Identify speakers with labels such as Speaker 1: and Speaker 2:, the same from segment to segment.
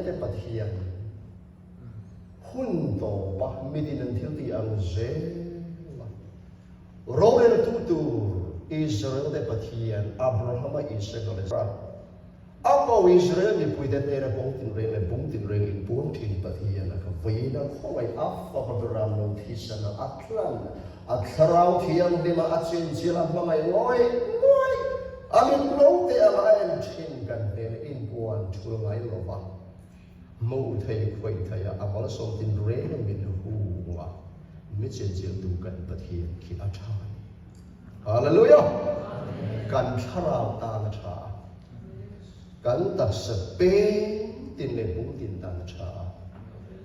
Speaker 1: te Pathian hun tawpa mitin an thil tih ang zela roreltu tur Israel te Pathian Abrahama, Isaka leh A ko Israel mipuite hnena kawng tinreng leh bung tinreng inpuang thin Pathian a ka vawiin a khawngaih a fapa beram lo thisana a tlan a thlarau thianghlima a chinchil a hmangaih ngawih ngawih a mit lo te anga a en thin kan hnena inpuan thul ngai lova hmuh thei khawih thei a a malsawm tinreng min hunga mi chinchiltu kan Pathian khi a tha a ni. Hallelujah! Kan thlarau tan a tha a, kan taksa peng tin leh bung tin tan a tha a,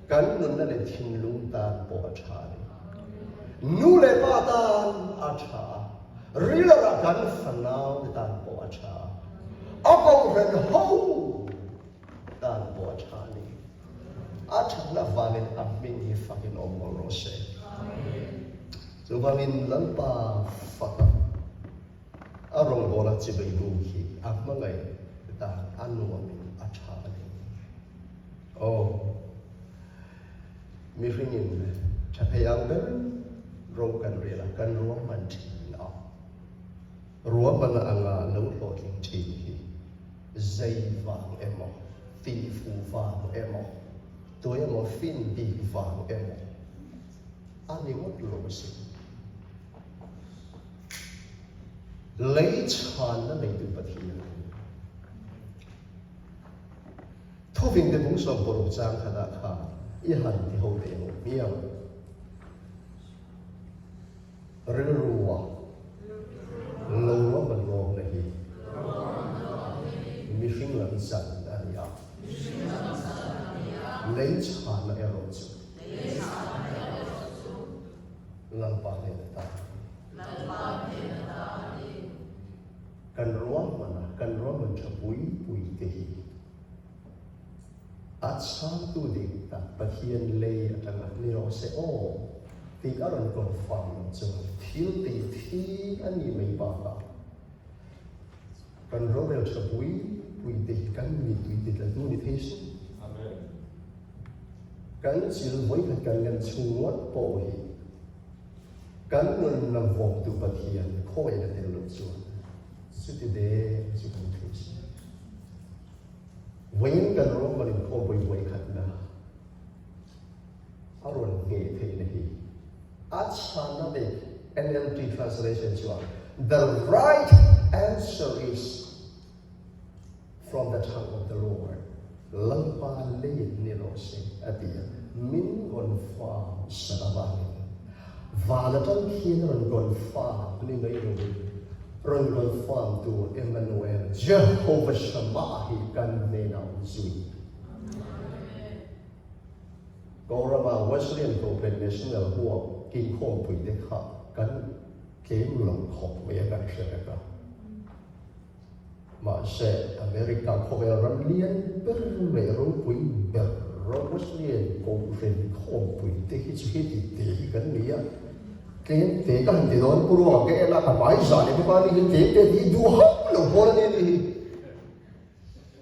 Speaker 1: kan nunna leh thinlung tan pawh a tha a ni. Nu leh pa tan a tha a, rilarah kan fanau te tan pawh a tha a, a kohhran ho tan pawh a tha a ni. A thatna vangin a hming hi fakin awm mawlh rawh se. Chuvangin Lalpa faka a rawngbawla chibai bu hi a hmangaih dan a nuamin a tha a ni. Aw, mihringin tha thei ang ber ro kan rel a, kan ruahman thin a, ruahmana anga lo hlawhtling thin hi zei vang emaw, tihfu vang emaw, tuemaw fin bik vang emaw, A ni ngawt lo a si. Lei chhanna neitu Pathian a ni. Thuving te bung 16 chang khatah khan i han ti ho teh ang hmiang. Rilrua lo ruahman lawmna hi mihring lam chan a ni a. Lei chhanna erawh chu Lalpa hnen ata a ni. Kan ruahman a, kan ruahman tha pui pui te hi a chhangtu dik tak Pathian lei atanga ni rawh se aw tih a rawn confirm loh chuan thil tih thi a nih mai bakah Kan rorel tha pui pui te hi kan mitui ti tla tu ni thei suh. Kan chil vawikhat kan lem chhung ngawt pawh hi kan nunna vawktu Pathian khawiah a tel loh chuan chuti deng chu kan thei suh. Vawiin kan Roman inkhawmpui vawikhatna a rawn ngheh theihna hi a chhanna leh NLT translation chuan The right answer is from the tongue of the Lord, Lalpa leiin ni rawh se a ti a, min confirm sak avangin van atang khian rawn confirm ni mai lovin rawn confirm tur Emmanuel, Jehovah Shammah hi kan hnenah awm zui. Korama Wesleyan Kohhran National huap inkhawmpui te kha kan tlem lo khawp mai a kan hre vek a. Mahse, America khawvel ram lian ber leh ropui ber Wesleyan Kohhran inkhawmpui te hi chu heti te hi kan ni a. Tlem te ka han ti dawn pu ruang ka en a, ka hmai zah leh bawk a ni hi tlem te tih duh hauh lo pawl a ni a nih hi.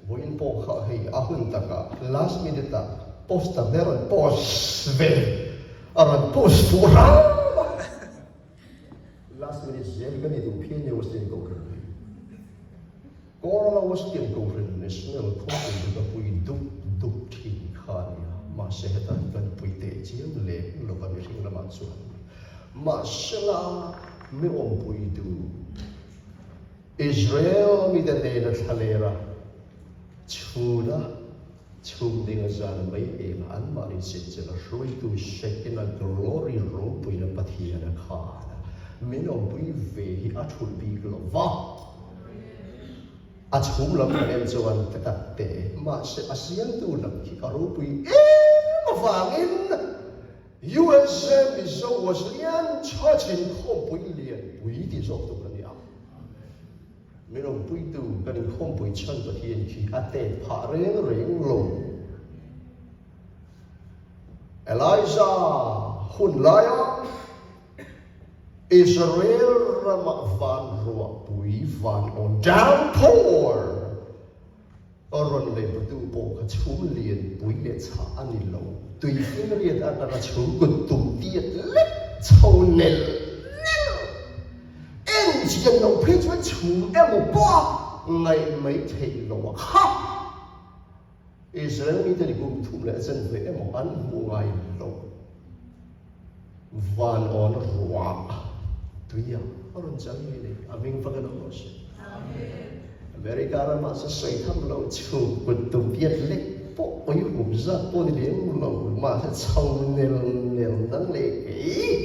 Speaker 1: Vawiin pawh kha hei a hun takah last minute ah poster te a rawn post ve, a rawn post fuh hram a. Last minute zel hi ka ni duh phian e Western Kohhran hi. Kerala Western Kohhran National Khawpui chu ka pui dup dup thin kha a nia, mahse heta hi kan pui teh chiam lem lova mihring lamah chuan. Mahsela mi awmpui duh. Israel mite hnena thlalera chhuna chhum ding a zan mai eng a anmahni chinchil a hruaitu Shekinah Glory ropuina Pathian a khan a min awmpui ve hi a thulh bik lo va. A chhum lam kan en chuan ka tak te mahse a siamtu lam khi a ropui em avangin USA Mizo Wesleyan Church inkhawmpui lianpui tih zawk tur a ni a. Min awmpuitu kan inkhawmpui chhan Pathian khi a tet phah reng reng lo. Elijah hun laia Israel ramah van ruahpui van awn downpour. A rawn lei hmatu pawh kha chhum lian pui leh chhah a ni lo. Tui fingriat atanga chhum kut tum tiat lek chho nel nel. En chian loh phei chuan chhum emaw pawh a ngaih mai theih lo a kha. Israel mite ni kum thum leh chen ve emaw an hmuh ngai lo. Van awn ruah tuia a rawn chang hi ni. A hming fak in awm rawh se. America ramah chu sawi tham lo chhung kut tum piat lek pawh pawi hum zat pawh ni lem lo mahse chho nel nel nang leh kei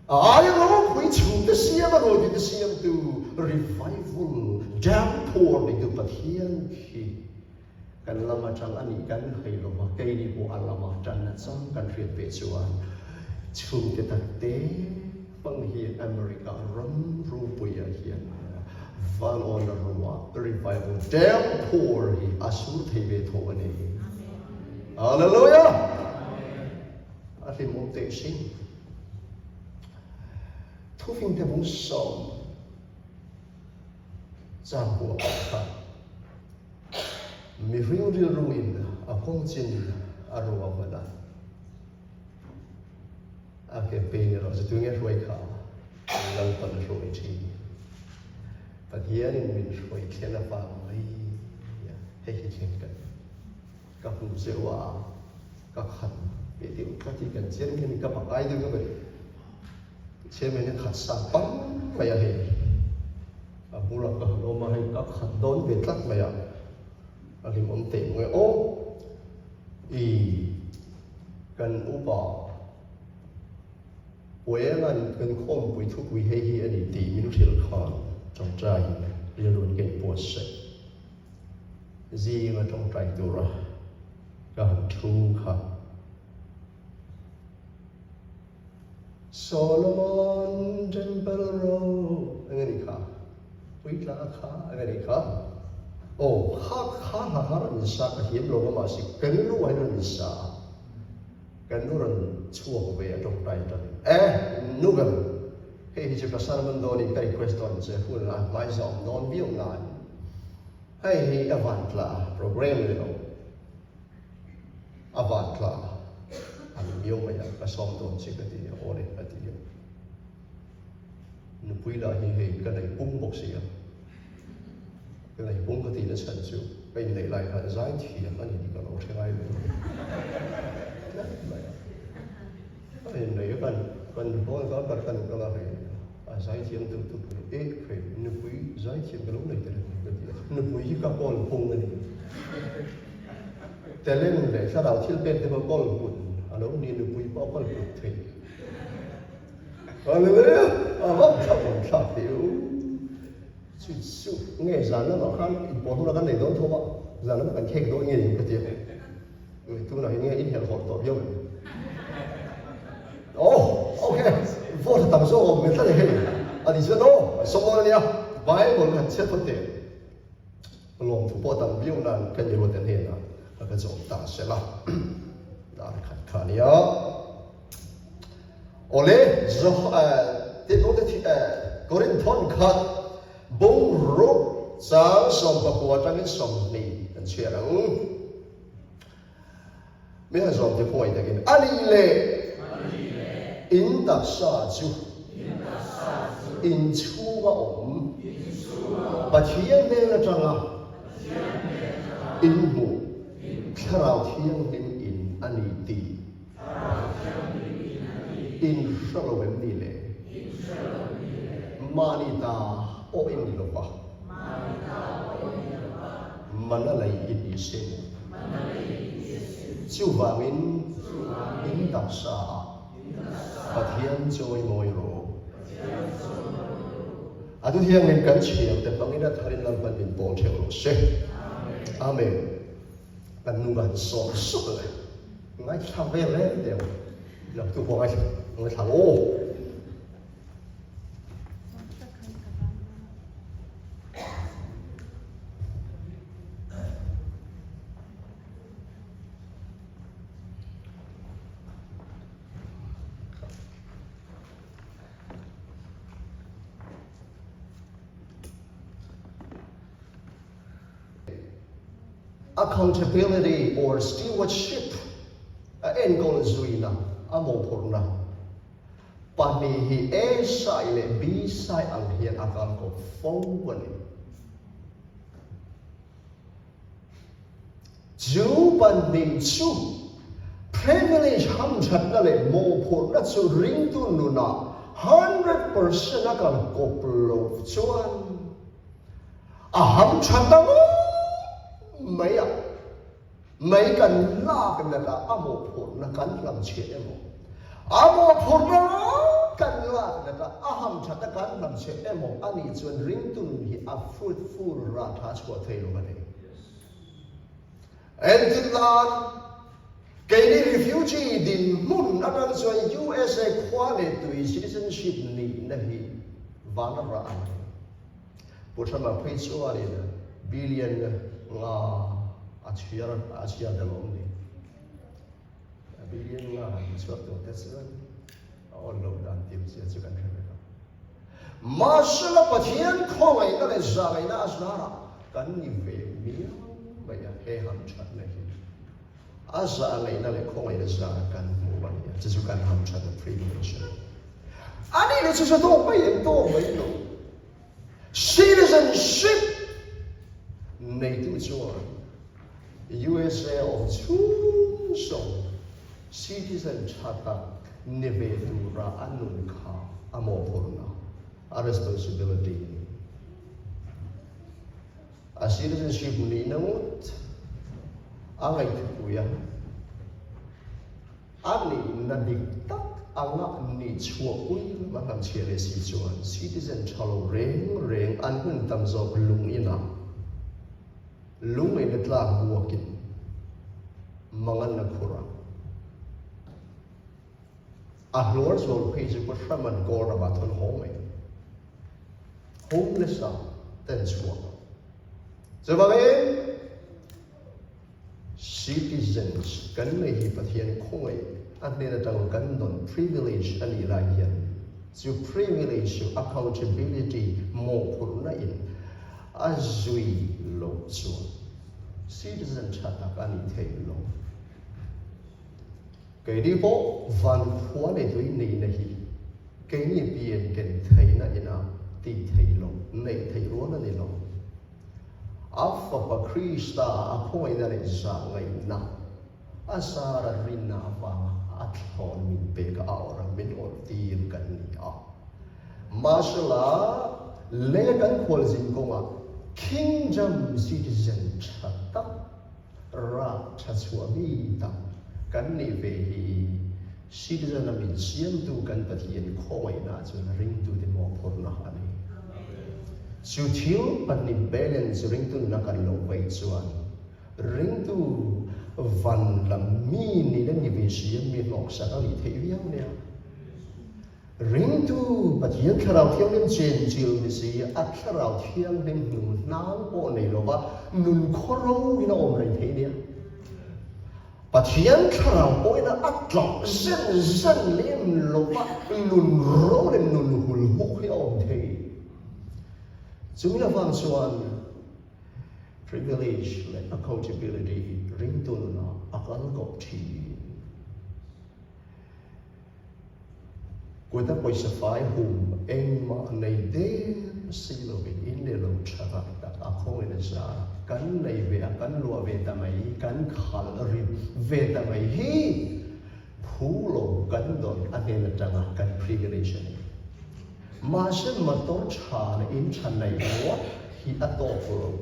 Speaker 1: a aia ropui chhung te siam a ruaiti te siamtu revival downpour neitu Pathian khi Kan lam atang a nih kan hai lo va, keini pawh a lama tanna chang kan hriat ve chuan chhungte takte hmang hi America ram ropuiah hian van awna ruah revival downpour hi a sur thei ve tho a ni. Hallelujah! A hlimawm teh sin. Thufingte bung sawm chang kuah kha. Mihring rilruin a kawng chin a ro a hman a, a ke pen erawh chu tunge hruai kha Lalpan a hruai thin. Pathianin min hruai thlen avang mai a hei hi thleng kan ka hmu zeuh a, ka khat ve deuh tlat hi kan chian hian ka pakai deuh ka ni. Chairman hian khat sang pang mai a hei. A bulah ka han awm a, hei ka khat dawn ve tlat mai a, a hlimawm teh maw e aw. I kan upa Puenga'n kan khawmpui thupui hei hi a ni tih min hrilh khan tawngtaiin rilru in ka inbuatsaih. Zinga tawngtai tura ka han thu kha. Solomon Temple Road eng a nih kha? Puitla kha eng a nih kha? Aw, kha kha hla kha rawn insa ka hiam lo va mahse kan nu ah hian rawn insa a, kan nu rawn chhuak ve a tawngtai atangin e nu ber hei hi chu ka sermon dawnin ka request dawn che hun a hmaiza awm dawn viau nan hei hi a vantla program a ni lo. A van tla a ni miau mai a, ka sawm dawn che ka ti a, aw le a ti a. Nupui lah hi hei ka nei pung bawk si a, ka nei pung ka tihna chhan chu ka inneih lai khan zai thiam a ni tih ka lo hre ngai lo tlat mai a. Ka inneih a kan kan hawn kha ka hran kal a hei a zai thiam deuh tuk mai e hei nupui zai thiam ka lo nei ta reng ka ti a, nupui hi ka kawl pung a ni. Talent leh thlarau thil pek te pawh kawl put a lo ni nupui pawh a kawl put thei. Hallelujah! A vak thlak awm thlak teh u. Chu chu nge zan lamah khan inpawh hnuna kan nei dawn tho a, zan lamah kan khek dawn nge in ka ti a. Tunah hian nge inhelh hawt tawh viau em? Oh, okay, vote tam zawk awm hmel tlat e hei. A ti chuan aw, an sawm dawn a nia, Bible han chhiat phawt teh. Lawmthu pawh tam viau nan ka ni ruat a hnenah ka ka zawm ta sela. Dar khat kha a nia. Awle, Korinthon khat bungruk chang 19 atangin 20 kan chhiar ang. Mi han zawm te khawngaih takin a nih leh in taksa chu in chhunga awm Pathian hnen atanga in hmuh Thlarau Thianghlim in a ni tih in hre lo em ni le? Mahni ta pawh in ni lo va. Mana lei in ni sin. Chuvangin in taksa ah Pathian chawimawi rawh. A tu thiangin kan chhiar te hmangin a tharin Lalpan min pawl theuh rawh se. Amen. Kan nu han sawm sup le. Ngaithla ve reng deuh. Lo tu pawh ngaithla ngaithla aw. Accountability or stewardship a enkawl zuina a mawhphurhna pahnih hi A sai leh B sai ang hian a kalkawp fo a ni. Chu pahnih chu privilege hamthatna leh mawhphurhna chu ringtu nunah 100% a kalkawp lo chuan A ham tha ta ngawt mai a, mei kan lak nat a a mawhphurhna kan hlamchhiat emaw, a mawhphurhna kan lak nat a a ham that a kan hlamchhiat emaw a nih chuan ringtu nun hi a fruitful rah tha chhuah thei lo a ni. Entirnan, keini refugee dinhmun atang chuan USA khua leh tui citizenship nihna hi van rah a ni. Pu Thlama phei chuanin billion nga a chhiar a chhiar tel awm ni. Billion nga han chhuak tur te chuan a awn loh dan tim zia chu kan hre vek a. Mahsela Pathian khawngaihna leh zahngaihna a zarah kan ni ve miau mai a, he hamthatna hi a zahngaihna leh khawngaihna zarah kan hmu a ni a, chu chu kan hamthatna privilege a ni. A nih leh chu chu tawk mai em tawk mai lo. Citizenship neitu chuan USA awm chhung zawng citizen tha tak ni ve tura a nun kha a mawhphurhna, a responsibility a ni. A citizenship nihna ngawt a ngaihthupui a. A nihna dik tak anga nih chhuah pui lam a hlamchhiah leh si chuan citizen tha lo reng reng an hun tam zawk lung inah lung eina tlak buakin mangan a khur a. A hluar zual phei chu ka hram an kawl ramah thawn haw mai. Homeless ah ten chhuak. Chuvangin. Citizens kan nei hi Pathian khawngaih a hnen atang kan dawn privilege a nih lai hian chu privilege chu accountability mawhphurhna in a zui loh chuan citizen tha tak a nih theih lo. Keini pawh van khua leh tui neihna hi keini pian ken theihna ina tih theih loh, neih theih rual a ni lo. A Fapa Krista a khawngaihna leh zahngaihna a zara rinna avanga a thlawn min pek a awrh a, min awrh tir kan ni a. Mahsela, leia kan khualzin kawngah Kingdom citizen tha tak, rah tha chhuah mi tak kan nih ve hi citizen a min siamtu kan Pathian khawngaihna chuan ringtute mawhphurhna a ni. Chu thil pahnih balance ringtu nuna kan lo vaih chuan ringtu van lam mi nihna ni ve si a mi hlawksak a nih theih viau nia. Ringtu Pathian Thlarau Thianghlim chenchil ni si, a Thlarau Thianghlim hnu hnang pawh nei lova nun khawro in a awm reng thei nia. Pathian Thlarau pawhin a tlawh zen zen lem lova nun ro leh nun hul huk hi a awm thei. Chumi avang chuan privilege leh accountability ringtu nunah a kal kawp thin. Kuta pawisa fai hum engmah nei der si lovin in leh lo tha tak tak a khawngin a zar a, kan nei ve a, kan luah ve ta mai, kan khal ri ve ta mai hi phu lo kan dawn a hnen atanga kan privilege a ni. Mahse motor tha leh in tha nei ngawt hi a tawk lo.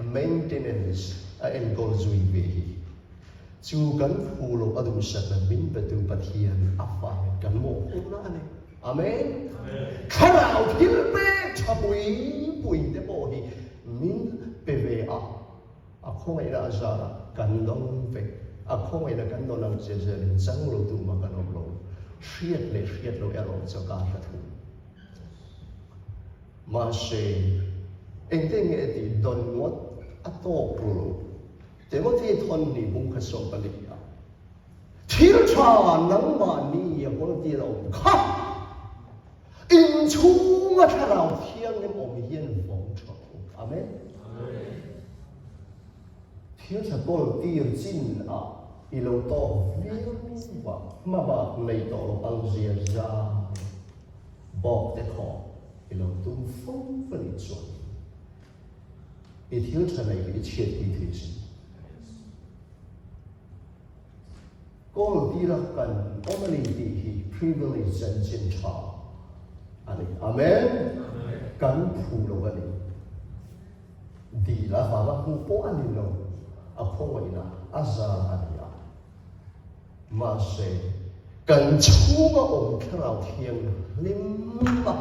Speaker 1: A maintenance a enkawl zui ve hi. Chu kan phu loh a duhsakna min petu Pathian a fai kan mawhphurhna a ni. Amen. Thlarau thil pek tha pui pui te pawh hi min pe ve a, a khawngaihna a zarah kan dawng vek. A khawngaihna kan dawn ang zia zelin chang lo tu mah kan awm lo. Hriat leh hriat loh erawh chu ka hla thung. Mahse, engte nge tih dawn ngawt a tawk lo. Timothy thawn ni bung kha 14 ah thil tha nangmah ni a kawl tir a awm kha in chhunga thlarau thianghlim awm hian vawng tha u. Amen. Thil tha kawl tir chin ah i lo tawk viau a, hmabak nei tawh lo ang zia zai bawk te khaw i lo tum fo a nih chuan i thil tha nei hi i chhiat pui thei sin. Kawl tira kan awm a ni tih hi privilege chanchin tha a ni. Amen. Kan phu lo a ni. Dil avanga hmuh pawh a ni lo, a khawngaihna a zar a ni a. Mahse, kan chhunga awm Thlarau Thianghlim a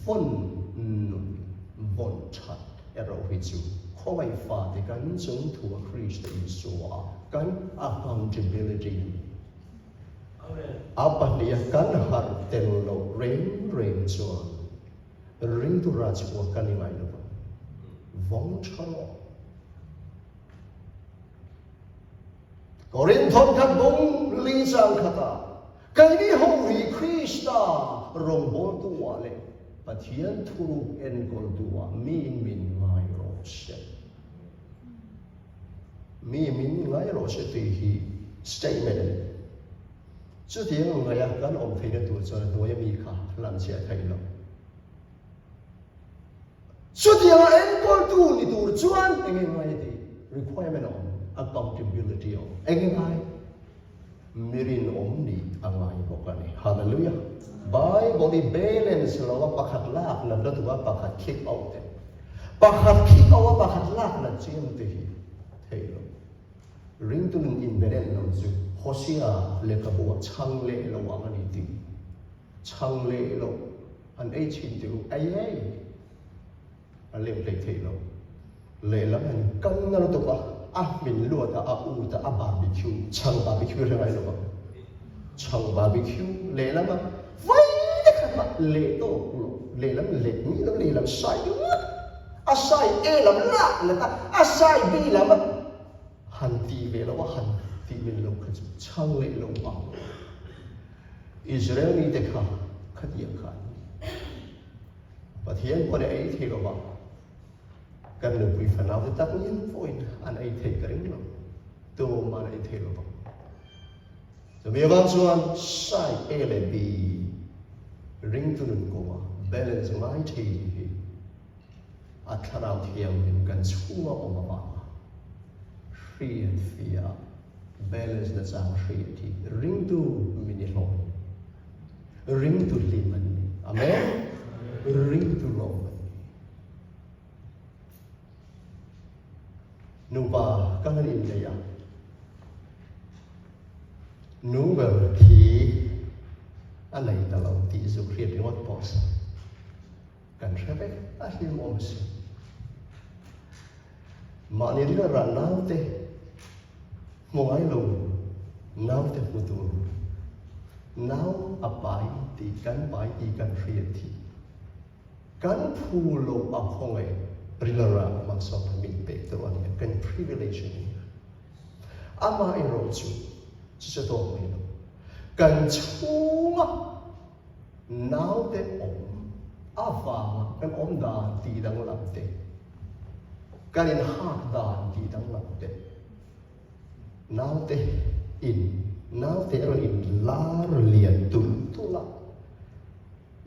Speaker 1: vawn nun, vawn that erawh hi chu khawngaih fate kan chung thua Krista Isua kan accountability a ni. A pahniha kan harh tel loh reng reng chuan Ringtu rah chhuak kan i ngai lo vang. Vawng tha rawh. Korinth thawnkhat bung li chang khatah keini ho hi Krista rawngbawltu ah leh Pathian thuruk enkawltu ah miin min ngai rawh se. Mi min ngai rawh se tih hi statement a ni. Chutiang ngaia kan awm theihna tur chuan a hnuaia mi kha hlamchhiah theih lo. Chutianga enkawltu ni tur chuan eng eng ngai tih requirement a awm, accountability a awm. Eng eng ngai? Mi rinawm nih a ngai bawk a ni. Hallelujah! Bible i balance lo a pakhat lak nat na tura pakhat kick out te, pakhat kick out a pakhat lak nat chiam te hi theih lo. Ringtu nun inberelh lo chu Hosea lehkhabu ah chhang leh lo ang a ni tih chhang leh lo an ei chhin tih u ei ei a lem hlei thei lo. Lehlam an kal na lutuk a, a hmin luat a, a ut a, a barbecue, chhang barbecue hre ngai lo ang. Chhang barbecue lehlam a vai te khat mah leh tawk lo, lehlam let mi lo, lehlam sai ringawt. A sai A lam lak let a, a sai B lam a han ti ve lo a, han ti min lo kha chu chhang leh lo ang. Israel mite kha khatiang kha an ni. Pathian pawh nih a ei thei lo va, kan nupui fanau te tak ngial pawhin an ei thei ka ring lo, tumah an ei thei lo vang. Chumi avang chuan sai A leh B ringtu nun kawnga balance ngai thei hi a thlarau thianghlim kan chhunga awm avanga hriat fiah balance na chang hriat hi ringtu min i hlawm a ni. Ringtu hlim an ni. Amen. Ringtu lawm an ni. Nupa ka han innei a, nu ber khi a nei ta lo tih zuk hriat ringawt pawh sa. Kan hre vek a hlim awm si. Mahni ringa rah naute hmu ngai lo naute hmu tur nau a pai tih kan pai tih kan hriat hi kan phu lo a khawngaih ringa rah malsawmna min pek tur a nia kan privilege a nia. Amaherawhchu chu chu tawk mai lo kan chhunga Naute awm avanga kan awm dan tih danglam te, kan inhak dan tih danglam te, naute in naute a rawn inlar lian tulh tulh a,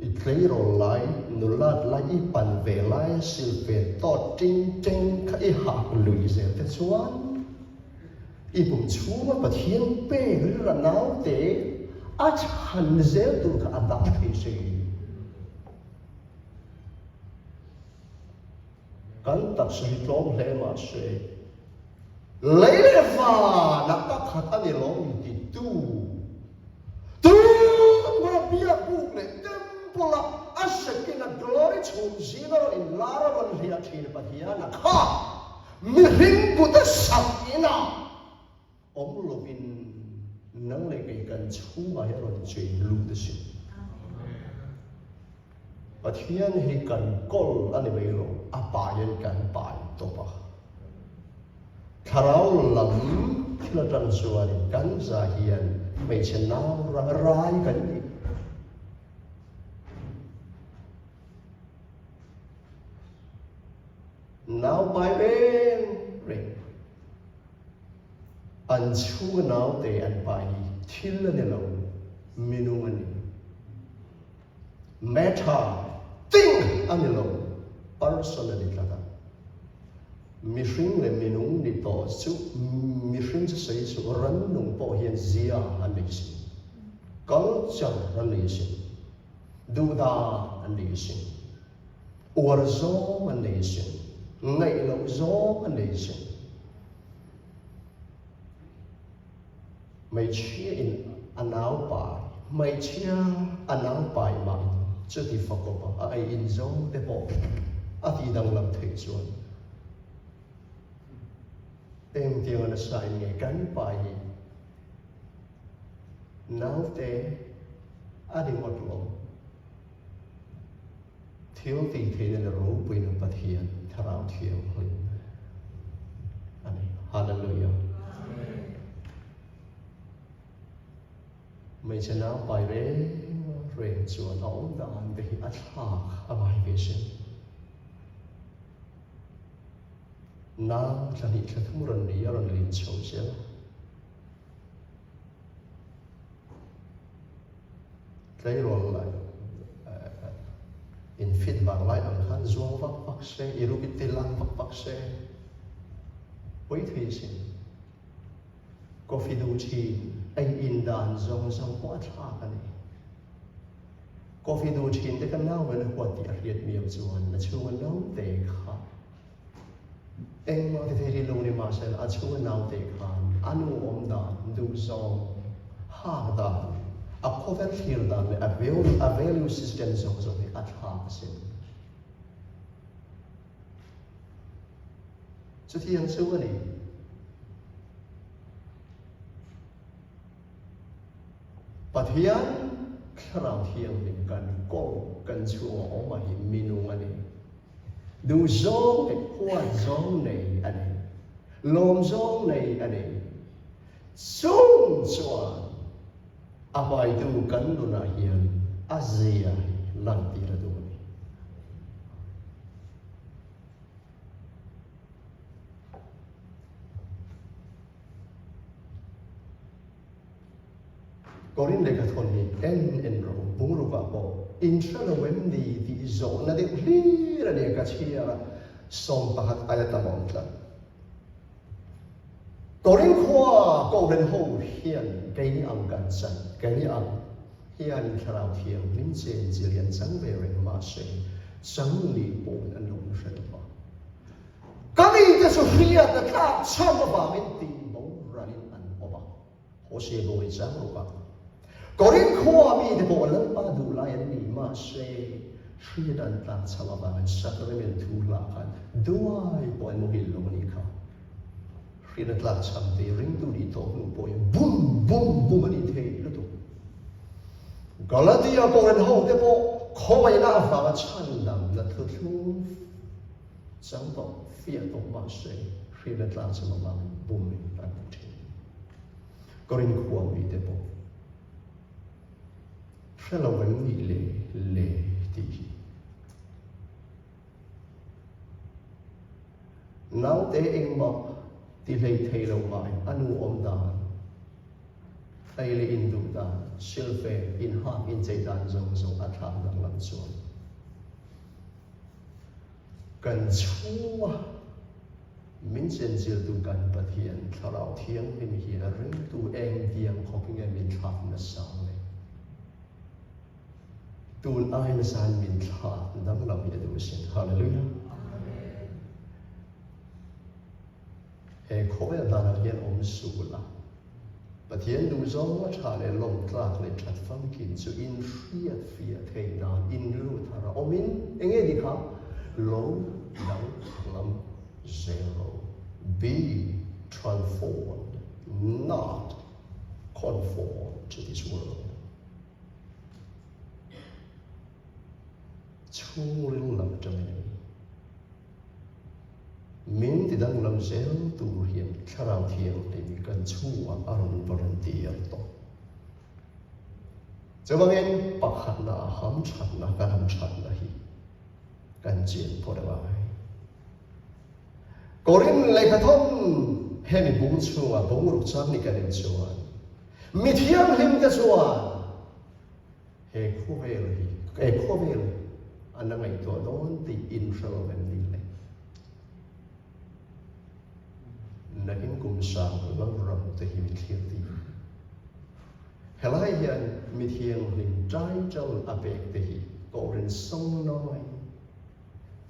Speaker 1: i tleirawl lai, nulat lai, i pan ve lai a silfen tawt ting teng kha i hak lui zel te chuan I pum chhunga Pathian pek rilra naute a chhan zel tur kha a dang thei si. Kan taksa hi tlawm hle mah se, lei leh vanah pakhat a ni lo mi ti tu, tun hmuna biakbuk leh temple-a a Shekinah glory chhum zinga rawn inlar a rawn hliah thin Pathian a kha. Mihring kut a sak inah awm lovin nang leh kei kan chhungah hi a rawn cheng lut a sin. Pathian hi kan kawl a ni mai lo, a paiin kan pai tawp a. Thlarau lam thil atang chuanin kan za hian hmeichhe nau rai kan ni. Nau pai reng reng. An chhunga naute an pai hi thil a ni lo, minung a ni. Matter, thing, a ni lo, person a ni tlat a. Mihring leh minung ni tawh chu mihring chu sawi chu rannung pawh hian zia an nei sin, culture an nei sin, duhdan an nei sin, uar zawng an nei sin, ngaih loh zawng an nei sin. Hmeichhia in a nau pai, hmeichhia a nau pai mah in chuti fakawp a a ei in zo te pawh a ti danglam theih chuan engtiang a nasa in nge kan pai hi naute a ni ngawt lo. Thil tih theihna leh ropuina Pathian Thlarau Thianghlim a ni. Hallelujah. Hmeichhe nau pai reng reng chuan a awm dan te hi a thlak a ngai ve sin. Nau thla hnih thla thum rawn ni a rawn lin chho zel a. Tleirawl lai in fit vang lai ang khan zuang vak vak se, i ruk i ti lang vak vak se, pawi thei sin. Coffee duh thin, ei in dan zawng zawng pawh a thlak a ni. Coffee duh thin te ka nau in a huat tih a hriat miau chuan a chhunga naute kha Engmah ti thei rih lo ni mahse a chhunga naute khan a nu awm dan, duhzawng, hak dan, a khawvel thlir dan leh a a value system zawng zawng hi a thlak a sin. Chutiang chu a ni. Pathian Thlarau Thianghlim kan kawng kan chhunga awm a hi minung a ni. Duh zawng leh huat zawng nei a ni. Lawm zawng nei a ni. Chung chuan a hmaitu kan nunah hian a zia hi lantir a duh a ni. Korin lehkhathawn hi en en rawh u, bungrukah pawh in hre lo em ni tih zawhna deuh hlir a nia ka chhiar a, 11 aia tam a awm tlat. Korin khua Kohhran ho hian keini ang kan chan, keini ang hian Thlarau Thianghlim chen chi lian chang ve reng mahse chang nih pawhin an lo hre lo va. Ka mite chu hriatna tlak cham avangin tihboral in an awm a, Hosea bawi chang ruk a. Korinth khua mite pawh Lalpa duh lai an ni, mahse hriat an tlak cham avangin sacrament thu hlah khan duai pawh an muhil lo a nih kha. Hriatna tlak cham te ringtu nih tawh hnu pawhin bum bum bum a nih thei lutuk. Galatia Korinth ho te pawh khawngaihna avanga chhandamna thuthlung Chang tawh, fiah tawh mahse hriatna tlang cham avangin bumin an hmu thin. Korin khua mite pawh hre lo em nih le le tih hi. Naute engmah ti hlei thei lo mah a nu awm dan, ei leh in duh dan, silfe, inhak, inchei dan zawng zawng a thlak danglam chuan. Kan chhunga min chenchiltu kan Pathian Thlarau Thianghlim hi a ringtu engtiang khawp nge min thlak nasa le? Tun ai nasa in min thlak danglam hi a duh asin. Hallelujah! He khawvel danah hian awm suh la. Pathian duhzawng a tha leh lawmtlak leh that famkim chu in hriat fiah theih nan in lut thar a awmin enge ni kha lo danglam zel ro. Be transformed, not conformed to this world. Chhungril lam atangin a ni. Min ti danglam zel tur hian Thlarau Thianghlim kan chhungah a rawn volunteer tawh. Chuvangin pakhatna a hamthatna kan hamthatna hi kan chian phawt a ngai. Korin lehkhathawn. hemi bung chhunga bung ruk chang ni kan en chuan mi thianghlim te chuan he khawvel hi he khawvel an la ngaihtuah dawn tih in hre lo em ni le? Nakin kum sang lalram te hi mi thlir ti. Helai hian mi thianghlim title a pek te hi Kohhran sawngnawi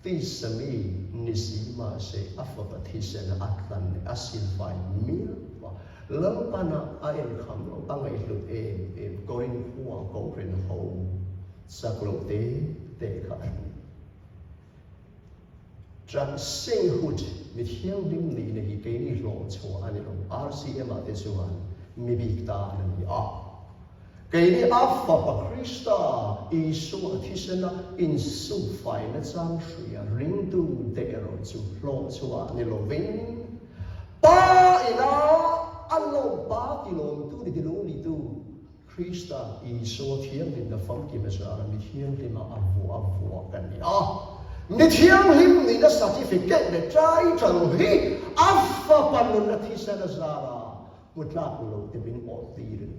Speaker 1: tisa mi ni si mahse a fapa thisena a tlan leh a silfai miau a, Lalpana a enkham lo a ngaihhlut em em Korin khua Kohhran ho chak lo te te kha a ni. Tran sainthood mi thianghlim nihna hi keini hlawh chhuah a ni lo. RCM ah te chuan mi bik tan a ni a. Keini a Fapa Krista Isua thisena insukfaina chang hria ringtu te erawh chu hlawh chhuah a ni lovin Pa ina a lawm Pa tilawmtu ni tilungnitu Krista Isua thianghlimna famkim a zara mi thianghlima a vuah a vuah kan ni a. Mi thianghlim nihna certificate leh title hi a fapa nunna thisen a zara hmu tlak lo te min awh tir a ni.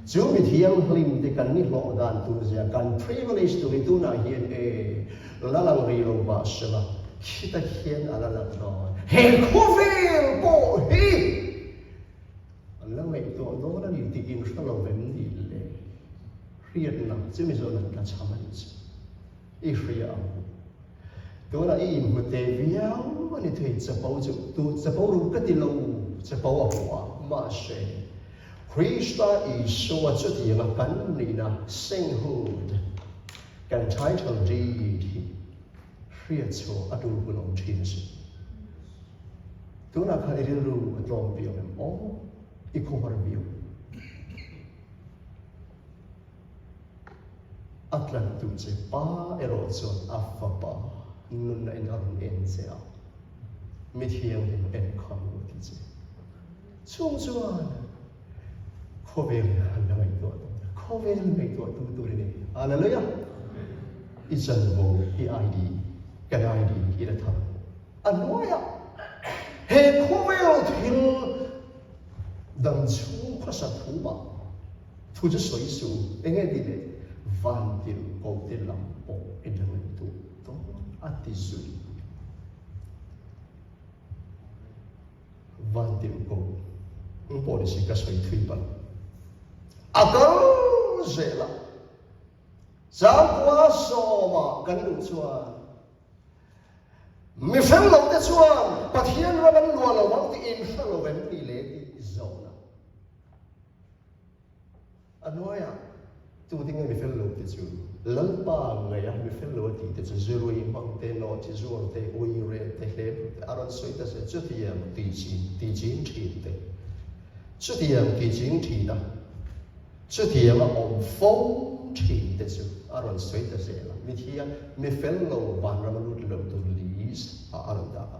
Speaker 1: Chu mi thianghlim te kan ni hlawh dan tur zia kan privilege tur hi tunah hian e la lang rih lo mah sela khita hian a la lang dawn. He khawvel pawh hi An la ngaihtuah dawn a ni tih in hre lo em ni le? Hriatna chu Mizo nan ka chham a nih chu. I hria ang. Tunah i inhmu te viau a ni thei chapo chu tu chapo ru ka ti lo chapo a hmu a mahse Krista Isua chutianga kan nihna sainthood kan title deed hi hriat chhuah a tul hun awm thin a si. Tunah khan i rilru a tlawm viau em aw? I khuahar viau. A tlantu che pa erawh chuan a fapa nunna in a rawn en che a, mi thianghlim enkham lo ti che. Chung chuan khawvel han la ngaihtuah dawn a, khawvel ngaihtuah tu tur i nei. Hallelujah! I chanvo, i ID, kan ID i la thar. A hnuaiah he khawvel thil dang chhung khawsa thu mah thu chu sawi suh u, enge tih leh vantirh ko te lam pawh en a ngaihtuah dawn a ti zui. Vantirh ko ang pawh ni si ka sawi thui palh. A kal zel a, Zangkua sawmah kan luh chuan Mi hrang lo te chuan Pathian ram an luah lo ang tih in hre lo em ni le tih zawhna a hnuaiah tu te nge mi fel lo te chu Lalpa ngaih a mi fel lo a tih te chu zirui hmang te, nawhchi zuar te, ui rel te, hlep te a rawn sawi ta se chutiang tih chin tih ching thin te chutiang tih ching thin a Chutianga awm fo thin te chu a rawn sawi ta zel a, mi thiang, mi fel lo vanram a lut lo tur list ah a rawn dah a.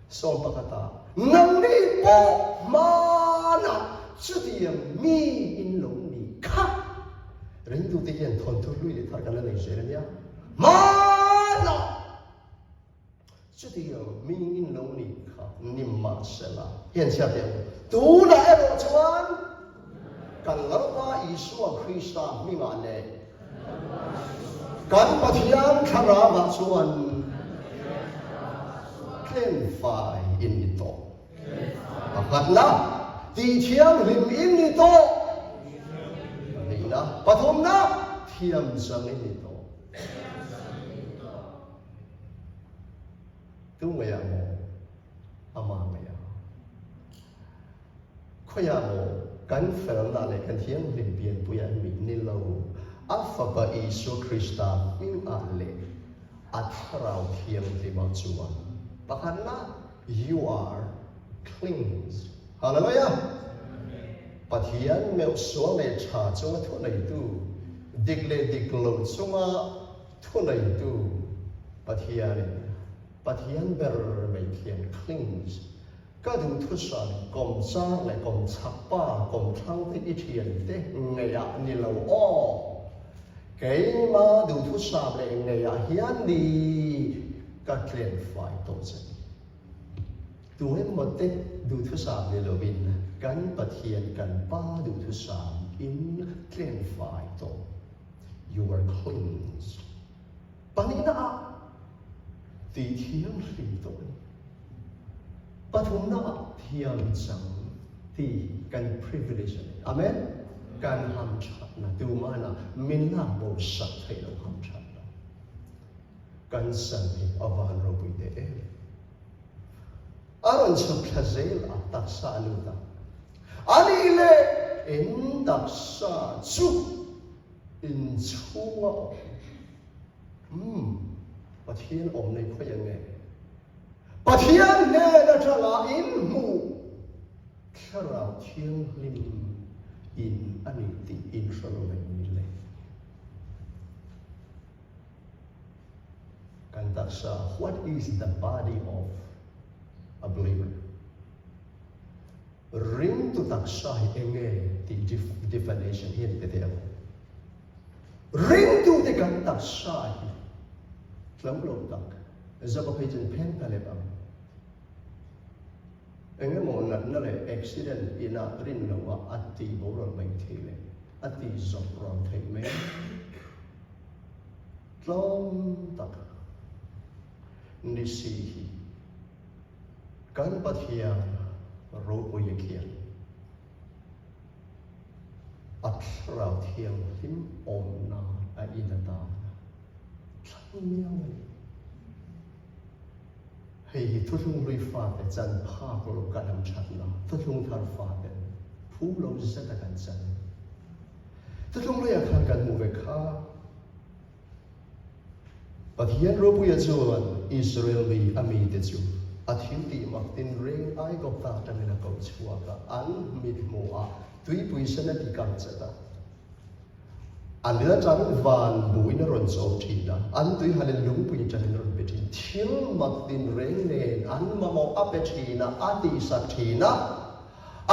Speaker 1: Sawm pakhata, Nangni pawh hmanah chutiang mi in lo ni kha. Ringtute hian thawnthu hlui leh thar kan la nei zel a nia. Hmanah! Chutiang mingin lo nih kha ni mahsela hian chhiar teh ang u. Tunah erawh chuan kan Lalpa Isua Krista hmingah leh kan Pathian Thlarauah chuan tlenfai in ni tawh. Pakhatna, tihthianghlim in ni tawh. Pahnihna, pathumna, thiamchang in ni tawh. Tu ngeiah maw? Amah ngeiah. Khawiah maw kan felna leh kan thianghlim pianpuiah mi ni lo, a Fapa Isua Krista hmingah leh a Thlarau Thianghlimah chuan pakhatna, you are cleansed. Hallelujah! Pathian meuh sual leh tha chunga thuneitu, dik leh dik lo chunga Thuneitu Pathianin Pathian ber mai khian cleanse ka duh thusan kawmchar leh kawmchhak pa kawmthlang te i thian te ngeiah ni lo aw. Keima duh thusam leh ngeiah hian ni ka tlen fai tawh che. Tu emaw te duhthusam ni lovin kan Pathian kan Pa duhthusam in tlenfai tawh. You are cleansed. Pahnihna ah ti thianghlim tawh a ni. Pathumna ah thiam chang ti kan privilege a ni. Amen. Kan hamthatna tumahna min lak bo sak theih lo hamthatna. Kan san hi a van ropui teh em. A rawn chhuk thla zel a, taksa a lut a. A nih leh in taksa chu inchhunga awm. Umm, Pathian awm nei khawi ang nge? Pathian hnen atanga in hmuh Thlarau Thianghlim in a ni tih in hre lo em ni le? Kan taksa, what is the body of a believer? Ringtu taksa hi enge tih definition hian pe teh ang. Ringtute kan taksa hi tlo lo tak, zapa phei chuan phen ta lep ang. Engemaw natna leh accident ina rin loha a ti boral mai thei leh a ti zawp rawn theih mai tlawm tak ni si hi kan Pathian ropui a khian a thlarau thianghlim awmna a in atan thlang miau a ni. Hei hi thuthlung hlui fate chan phak lo kan am thatna, thuthlung thar faten phu lo zeta kan chan. Thuthlung hluiah khan kan hmuh ve kha. Pathian ropuia chuan Israel mi a mite chu a thil tih mak tinreng Aigupta atangin a ko chhuak a, an mithmuh a tuipui sen a ti kang chat a. An rin atangin van buin a rawn chawm thin a, an tui halin lungpui atangin a rawn pe thin. Thil mak tinreng nen an mamawh a pe thin a, a tihsak thin a.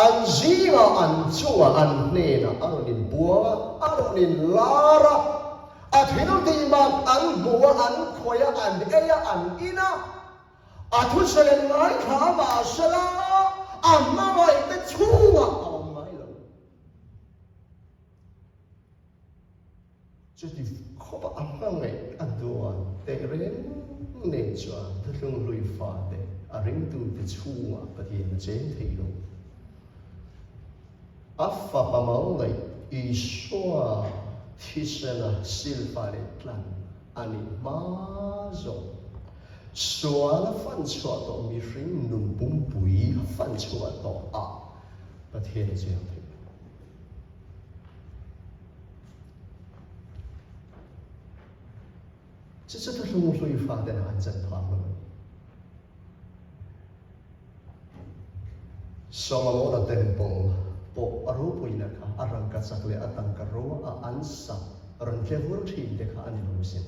Speaker 1: An zingah, an chungah, an hnenah a rawn inbuang a, a rawn inlar a. A thil tih mak an hmu a, an khawih a, an ei a, an in a. A thusawi an ngaithla a, mahsela a hmangaihte chhungah a awm ngai lo. Chuti khawpa a hmangaih a duan tehreng nen chuan thuthlung hlui fate a ringtute chhungah Pathian a cheng thei lo. A fapa mau ngaih Isua thisena silfa leh tlan a nih hma zawng sual a fan chhuah tawh mihring nun pumpui a fan chhuah tawh ah Pathian a cheng thei lo. Chu chu thuthlung hlui faten an chan phak lo a ni. Solomona temple pawh a ropuina kha a rangkachak leh a tangka ro a an sak rawn tle vur thin te kha a ni lo sin.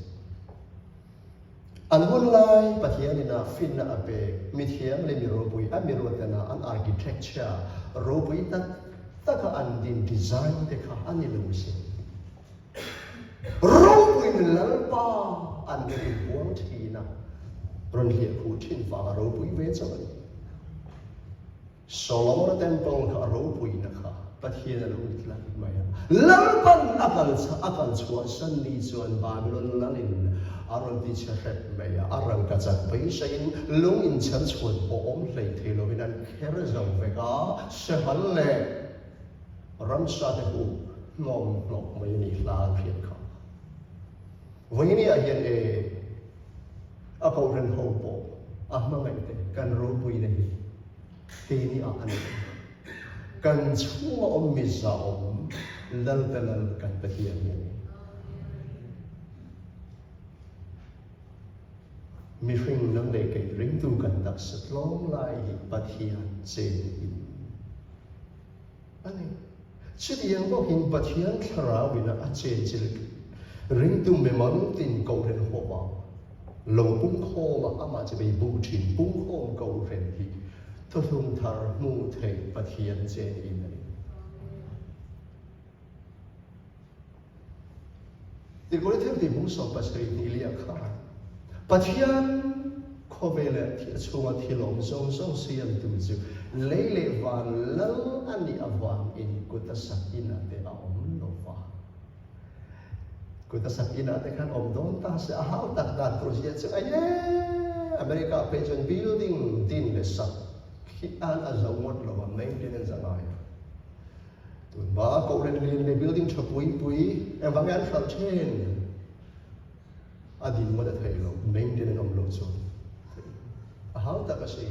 Speaker 1: An hun lai Pathian in a finna a pek, mithiam leh mi ropui a mi ruatena an architecture ropui tak taka an din design te kha a ni lo sin. Ropuiin Lalpa an rawn inbuang thin a, rawn hliahkhuh thin vanga ropui ve chauh a ni. Solomona Temple kha a ropuina kha Pathian a lo ni tlat mai a. Lalpan a kal a kal chhuahsan ni chuan Babylon lalin a rawn ti chhe hrep mai a, a rangkachak beiseiin lung inchher chhuat pawh awm hlei thei lovin an kher zo vek a, sehal leh ramsa te hu hnawm hnawk mai a ni hla an hriat kha. Vawinia hian e a kohhran ho pawh a hmangaih te kan ropuina hi keini ah a ni. Kan chhunga awm mi zahawm Lal te Lal kan Pathian hi a ni. Mihring nang leh kei ringtu kan taksa tlawm lai hi Pathian chen in a ni. Chutiang bawkin Pathian thlarau ina a chenchilh ringtu mimal tin kohhran huapa lo pungkhawma amah chi bei bu thin pungkhawm kohhran hi thuthlung thar hmu thei Pathian chen in a ni. Tirhkoh thil tih hmung 72 liah khan Pathian. Khawvel leh a chhunga thil awm zawng zawng siamtu chu lei leh van lal a nih avangin kut a sak inah te a awm lo va. Kut a sak inah te khan awm dawn ta se a hau tak dan tur zia chu aye! America ah phei chuan building din leh sak khi an a zo ngawt lo va, maintenance a ngai a. Tunhma a kohhran lian leh building tha pui pui engvang nge an hralh thin? A din ngawt a theih loh, maintenance awm loh chuan a hau tak a si.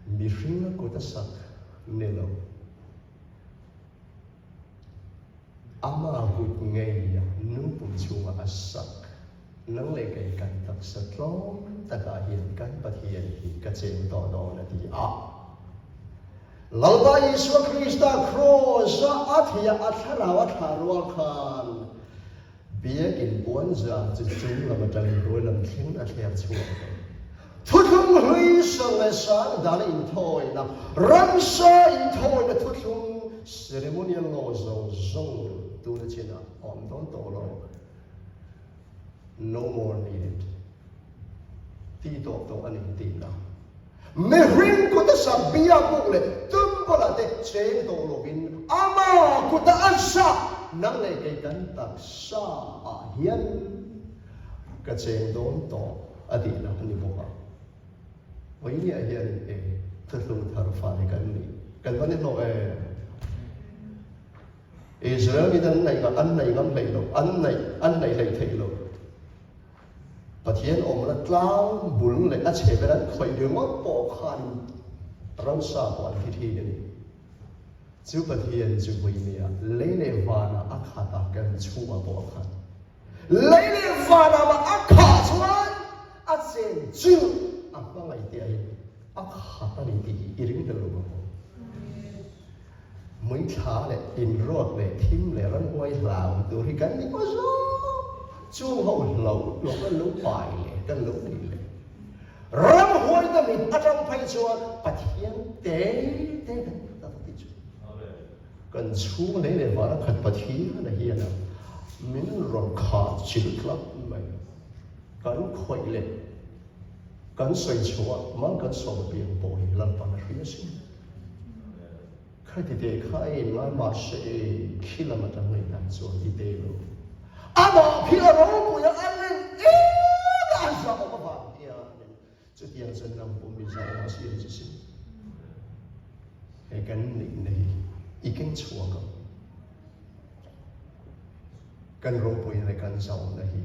Speaker 1: Mihring a kut a sak ni lo. Ama kut ngei a nupui chhunga a sak nang leh kei kan taksa tlawm takah hian kan Pathian hi ka cheng tawh dawn a ti a. Lalpa Isua Krista Kraws-a a theiha a thlarau a thlah rual khan Biakin puanzar chu chung lam atangin hnuai lam thleng a thler chhuak a. Thuthlung hlui sang leh sang dana inthawina, ramsa inthawina thuthlung ceremonial law zawng zawng tuna chinah a awm dawn tawh lo. No more needed. Ti tawp tawh a ni tihna. Mihring kuta sak biakbuk leh temple-ah te cheng tawh lovin ama kuta a zah nang leh kei kan taksa ah hian ka cheng dawn tawh a tihna a ni bawk a. Vawinia hian e thuthlung thar fa hi kan nih kan va ni hlawh em? Israel in an neih an nei ngam hlei lo, an neih an neih hlei theih lo. Pathian awmna tlang bul leh a chhe ber an khawih ringawt pawh khan ramsa pawh an thi thin a ni. Chu Pathian chu vawinia lei leh vanah a khat a, kan chhungah pawh a khat. Lei leh vanah mah a khah chuan a chen chu a hmangaih teh ahin a khat a ni tih hi i ring tel lo ang aw. Muithla leh inrawt leh thim leh ramhuai hlau tur hi kan ni maw zawk? Chung ho hlo lo kan lo pai leh kan lo nei leh. Ramhuai te mit atang phei chuan Pathian te te kan ni ta ti chu. Kan chhung lei leh vana khat Pathian a hian a min rawn khah chilh tlap mai. Kan khawih leh kan sawi chhuah mang kan sawm piang pawh hi Lalpan a hria sin. Kha ti te kha a in ngai mahse e khi lam atang ngaih dan chuan i te lo. Amah khi a ropui a a len em a zah awm avang hianin chutiang chuan ram pum mi zah awm a siam chi si. He kan nihna hi i keng chhuak ang. Kan ropui leh kan zahawmna hi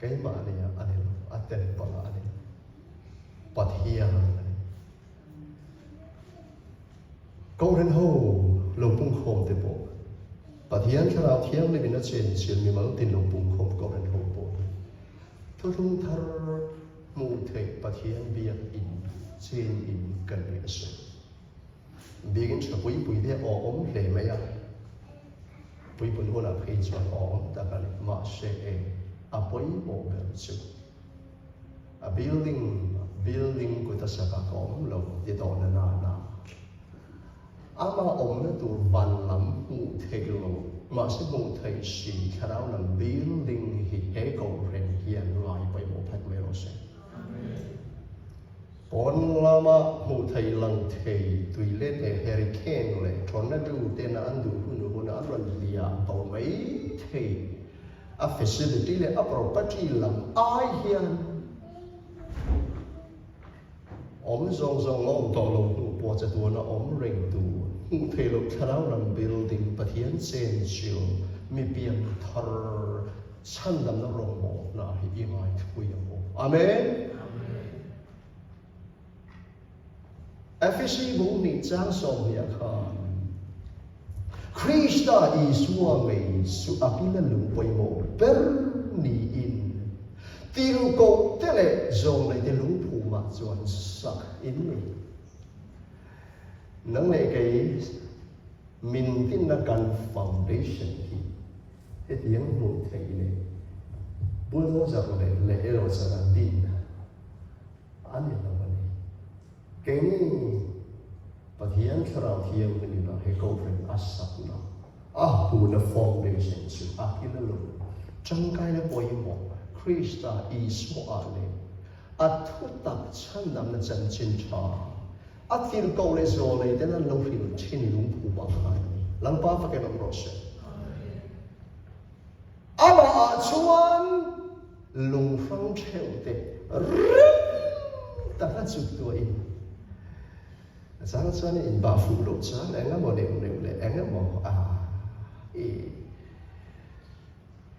Speaker 1: keimah nia a ni lo, a temple ah a ni. Pathian a ni. Kohhran ho lo pungkhawm te pawh Pathian Thlarau Thianghlim in a chenchilh mimal tin lo pungkhawm Kohhran ho pawh hi thuthlung thar hmuh theih Pathian biak in chen in kan nih a sawi. Biakin tha pui pui te aw awm hle mai a, puipun hunah phei chuan aw awm tak a ni. Mahse e, a pawimawh ber chu A building building kut a sak a ka awm lo ti tawh na na na. Ama awmna tur van lam hmuh theih lo mahse hmuh theih si thlarau lam building hi he kohhran hian ngai pawimawh phat mai rawh se. Pawn lama hmuh theih lang thei tuilet leh hurricane leh tornado tena an duh hun huna an rawn liah bo mai thei. A facility leh a property lam ai hian awm zawng zawng a awm tawh lo hnu pawh chatuan a awm reng tur hmuh theih loh thlarau lam building Pathian chenchil mi pian thar chhandamna rawngbawlna hi i ngaithla ang u. Amen. Efesi bung hnih chang 20 khan Krista Isua ngei chu a kila lung pawimawh ber niin tirhkoh te leh zawngneite lungphumah chuan sak in ni. Nang leh kei min tinna kan foundation hi hetiang hmuh theih leh bulldozer leh leh erawh chana din A ni lo a ni. Keini Pathian Thlarau Thianghlim ina he Kohhran a sakna, a huna foundation chu a kil a lo. Tangkaina pawimawh. Krista Isua leh a thutak chhandamna chanchin tha a tirhkoh leh zawlei ten an lo hrilh thin lungphumah khan a ni. Lalpa fakin awm rawh se. Amah ah chuan lunghrang theuh te rem taka chuktuahin A chang chuan in bah fuh loh chuan eng emaw neuh neuh leh eng emaw a i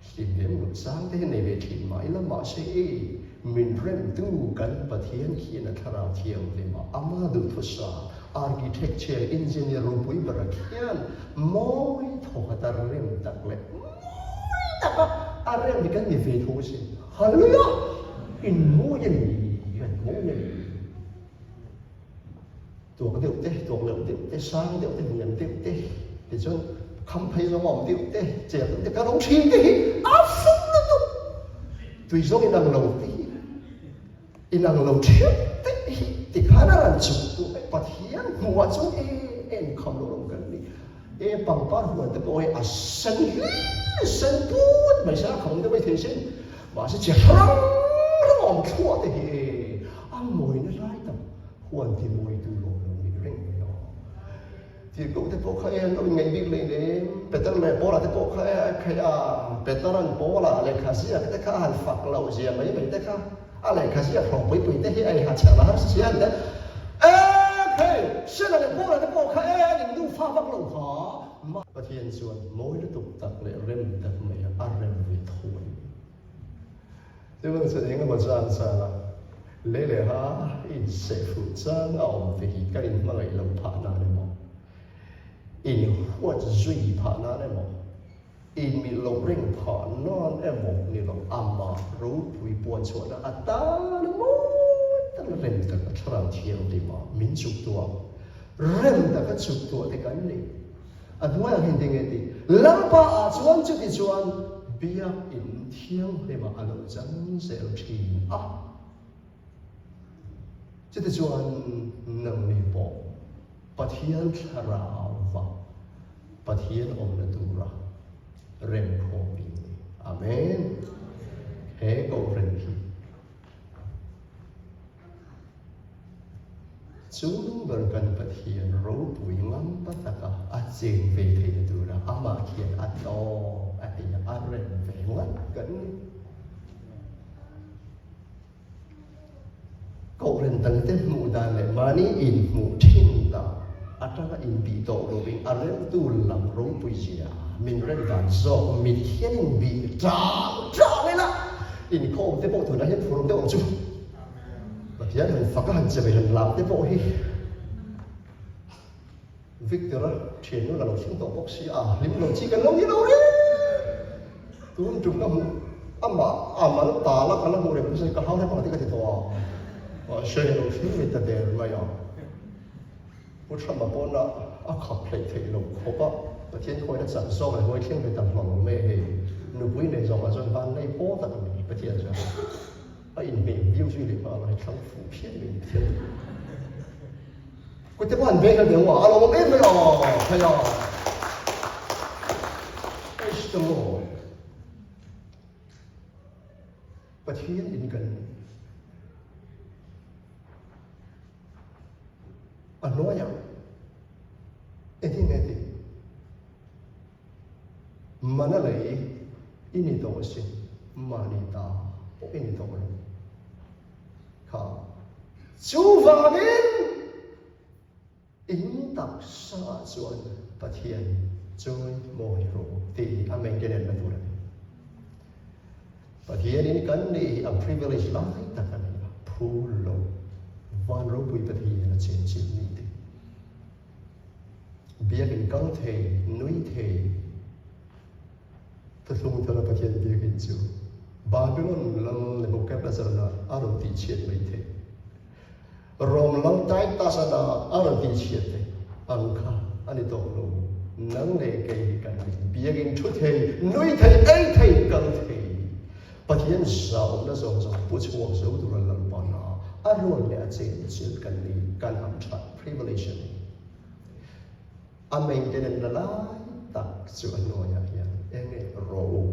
Speaker 1: hlim lem loh chang te hi nei ve thin mah ila mahse i min remtu kan Pathian khian a thlarau thianghlim a ama duhthusam architecture engineer ropui bera khian mawi thawkhat a rem tak leh mawi taka a rem hi kan ni ve tho sin. Hallelujah! In mawi a ni, kan mawi a ni. Tuak deuh te, tuak loh deuh te, sang deuh te, hniam deuh te, tichuan kham phei zawng a awm deuh te, cher deuh te, kan awm thin te hi a fum lutuk. Tui zawng inang lo te hi, inang lo theuh te hi tikhan a rawn chuk duh mai. Pathian hmuhah chuan e en kham lo lo kan ni. E pangpar huan te pawh hi a sen hlir, sen put mai se a kham deuh mai thei sin. Mahse chi hrang hrang awm thluah te hi e a mawina lai tak huan ti mawi tu lawm lo nih reng mai a. Tirhkoh te pawh kha e an lo inngaih bik leh lem, Peter leh Paula te pawh kha e a khaih a, Peter-a'n Paula lehkha ziak te kha a han fak loh zia mai mai te kha, a lehkha ziak hlawh pui pui te hi a inha chhiah la harsa si a ni te. E khei, Sela leh Paula te pawh kha e an induh fa vak lo kha. Pathian chuan mawi lutuk tak leh rem tak mai a rem ve tho a ni. Chuan chuan eng emaw chang chang a lei leh ha inseh fuh chang a awm te hi kan inhmangaih lo phah nan emaw, inhuat zui phah nan emaw, inmilh loh reng phah nan emaw ni lo, amah ropui puan chhuahna atan mawi tak rem tak a thlarau thianghlim a min chuktuah rem taka chuktuah te kan ni. A hnuaiah hian eng nge tih? Lalpa ah chuan chuti chuan biakinn thianghlimah a lo chang zel thin a. Chuti chuan nangni pawh Pathian thlarauva Pathian awmna tura remkhawm in ni. Amen. He Kohhran hi Chu ber kan Pathian ropui ngam pa taka a cheng ve theihna tura amah khian a tawp a ti a, a rem ve ngat kan ni. Kohhran dangte hmuh dan leh mahni inhmuh thin dan atanga inbih tawh lovin a remtu lam ropui zia min rem dan zawk mit hian inbih tang tang ila inkhawm te pawh tunah hian phur deuh ang chu. Pathian han fak a han che ve han lam te pawh hi Victor a thiannu la lo thleng tawh bawk si a, hlim lo chi kan lo ni lo reng. Tun tum ka hmuh amah a mal tal a ka la hmuh reng chu ka hau reng ang tih ka ti tawh a, mahse lo thleng ve ta der mai a. Pu Trump-a pawn a a khap hleih theih loh khawp a, Pathian khawiin a chak zawk leh huai thleng ve ta hlawm mai a hei. Nupui nei zawngah chuan van nei pawl tak a ni Pathian chuan. A inhmeh viau zui leh nghal a, hei thlang fuh phian mai ni Pathian chu. Kut te pawh han beng kha deuh a, a lawmawm em mai a, phei a. Praise the Lord. Pathian in kan A hnuaiah engtin nge tih? Mana lei i ni tawh asin, mahni ta pawh i ni tawh lo. Kha chuvangin in taksa ah chuan Pathian chawi mawi rawh tih hi a maintenance na tur a ni. Pathianin kan nih hi a privilege lai tak a ni a, phur lo van ropui Pathian a chenchilh ni te. Biakin kal thei, nui thei, thuthlung thara Pathian biakin chu Babylon lal Nebuchadnezzar-a a rawn tihchhiat mai thei. Rom lal Titus-a a rawn tihchhiat thei ang kha a ni tawh lo. Nang leh kei hi kan ni. Biakin thu thei, nui thei, ei thei, kal thei. Pathian zahawmna zawng zawng pu chhuak zo tura Lalpana a ruat leh a chenchilh kan ni, kan ham that privilege a ni. A maintenance na lai tak chu a hnuaiah hian eng nge ro u,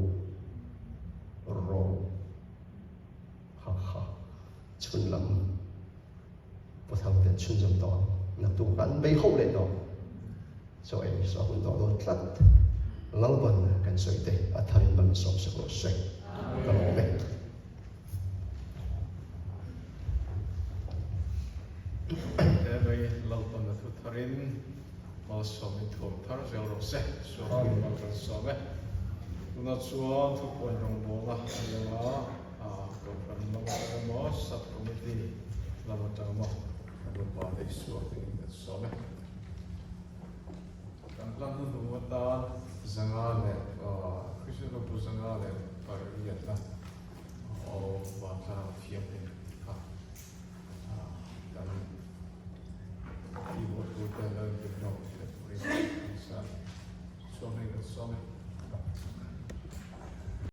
Speaker 1: ro u. Kha kha chhun lam Puthang ten chhunzawm tawh ang. Naktuk an bei ho leh tawh. Chaw ei saw hun tawh dawn tlat. Lalban kan sawi te a tharin ban sawm sak rawh se. Ka lawm e.
Speaker 2: He mai Lalpan a thu tharin malsawmin thuam thar zel rawh se. Suakin mal kan sawm e. Tunah chuan thupuan rawngbawlna a ni ang a. Kohhran lam atang emaw, Sub Committee lam atang emaw kan upa te hi suak dingin kan sawm e. Kan hla hnuhnung atan zanga leh Kristian Ropui 508 aw vantlang thianghlim.